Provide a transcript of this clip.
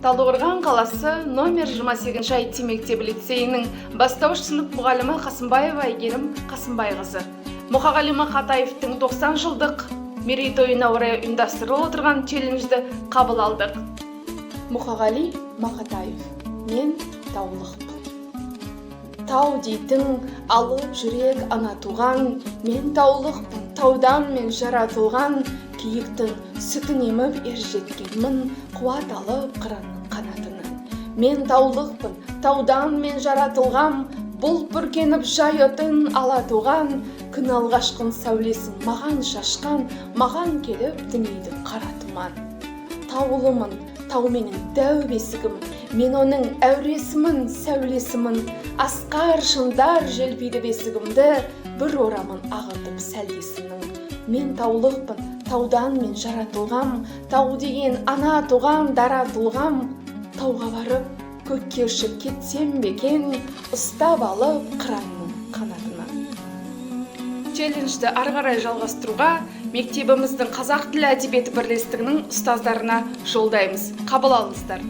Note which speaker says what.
Speaker 1: Талдықорған қаласы номер 28 IT мектебі лицейінің бастауыш сынып мұғалімі Қасымбаева Әйгерім Қасымбайқызы. Мұқағали Мақатаевтың 90 жылдық мерейтойына орай ұйымдастырылып отырған челленджді қабыл алдық. Мұқағали Мақатаев, «Мен таулықпын». Тау дейтін алып жүрек, ана туған. Мен таулықпын, таудан мен жаратылған. Киіктің сүтін еміп ер жеткенмін, қуат алып қыранның қанатынан. Мен таулықпын, таудан мен жаратылғам. Бұлт бүркеніп жайытын ала туған. Күн алғашқын сәулесін маған шашқан, маған келіп түнейді қара тұман. Таулымын, тау менің дәу бесігім, мен оның әуресімін, сәулесімін. Асқар шыңдар желпиді бесігімді, бір орамын ағытып сәлдесінің. Мен таулықпын, таудан мен жаратылғам. Тау деген ана туған дара тұлғам. Тауға барып, көкке ұшып кетсем бе екен, ұстап алып қыранның қанатынан. Челленджді ары қарай жалғастыруға мектебіміздің қазақ тілі әдебиеті бірлестігінің ұстаздарына жолдаймыз. Қабыл алыңыздар.